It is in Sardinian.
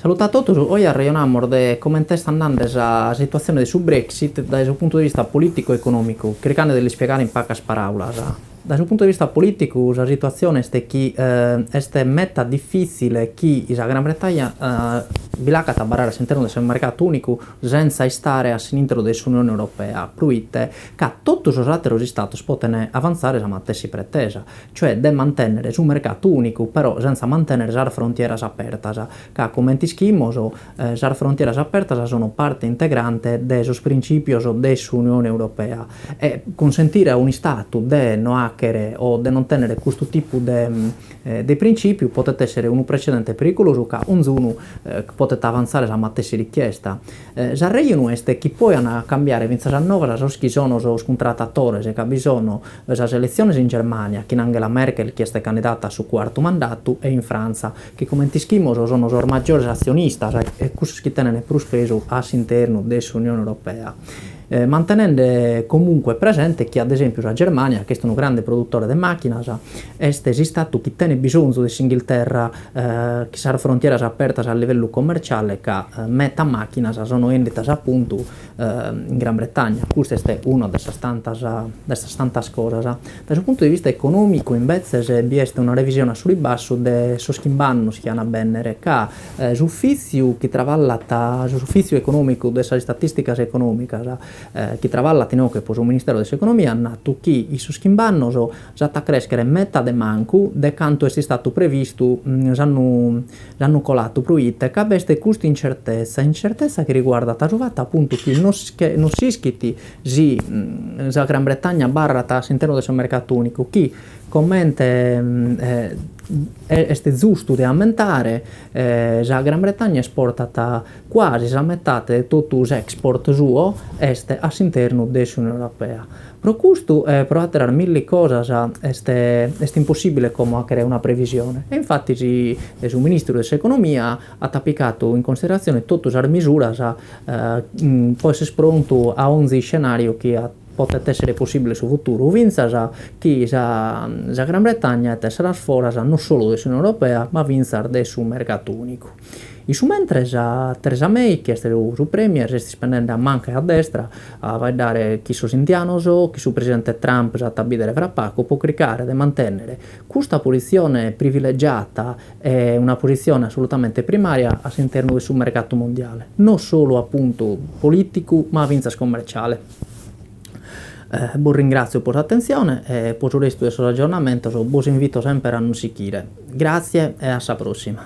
Salude a totus, oe arrejonamus de comente est andende sa situatzione de su Brexit dae su puntu de vista polìticu e econòmicu, chirchende de l'ispiegare in pagas paràulas. Dae su puntu de vista polìticu sa situatzione est chi est meta difìtzile chi sa Gran Bretagna bi l'acat abarrare a s'internu de su mercatu ùnicu sentza istare a s'intro de s'Unione Europea, proite ca totu sos àteros istatos potent avantzare sa matessi pretesa, cioè de mantènnere su mercatu ùnicu però sentza mantènnere sas frontieras apertas, ca comente ischimus sas frontieras apertas sono parte integrante de sos printzìpios de s'Unione Europea e cunsentire a un'istatu de no àchere o de non tènnere custu tipu de de printzìpiu potet èssere unu precedente pericolosu ca onzunu potet avantzare sa matessi richiesta. S'arrejonu est chi poi an a cambiare fintzas a novas sos chi sono sos cuntratadores ca bi sono sas eletziones in Germania chin Angela Merkel chi est candidata a su cuartu mandatu e in Frantza chi comente ischimus sono sos maggiores atzionistas e cussos chi tenent prus pesu a s'internu de s'Unione Europea. Mantenende comunque presente chi ad esempiu sa Germania, chi est unu grande produttore de macchinas, est s'istatu chi tenet bisonzu de s'Inghilterra chin sas frontieras apertas a livellu commerciale ca meta macchinas sono enditas apuntu in Gran Bretagna. Custa est una de sas tantas de sas tantas cosas. Dae su puntu de vista econòmicu imbetzes bi est una revisione a su ribassu de sos chimb'annos chi an a bènnere ca S'ufìtziu chi traballat, s'ufìtziu econòmicu de sas istatìsticas econòmicas chi traballat inoghe pro su Ministeru de s'Economia at natu chi in sos chimb'annos s'at a crèschere meta de mancu de cantu est istatu previstu s'annu s'annu colatu proite ca b'est custa incertezza, incertezza chi riguardat su fatu apuntu chi no no s'ischit si sa Gran Bretagna abarrat a s'internu de su mercatu ùnicu chi Comente est zustu de ammentare, sa Gran Bretagna esportat cuasi sa metate de totu s'export suo est a s'internu de s'Unione Europea. Pro custu e pro àteras milli cosas est est impossìbile como àchere una previsione e infatis su ministru de s'Economia at picatu in consideratzione totu sas misuras pro esser prontu a onzi iscenàriu chi at Potet èssere possìbile su futuru, fintzas chi sa sa Gran Bretagna at èssere foras non solu de s'Unione Europea ma fintzas de su mercatu ùnicu. In su mentres Theresa May, chi est su premier, s'est ispendende a manca e a destra a faeddare chin sos indianos, chin su presidente Trump s'at a bìdere fra pagu pro chircare de mantènnere custa positzione privilegiata e una positzione assolutamente primària a s'internu de su mercatu mondiale, non solu apuntu polìticu ma fintzas commerciale. Bos ringràtzio pro s'atentzione e pro su restu de sos agiornamentos bos invito semper a nos sichire. Gràtzie e a sa pròssima.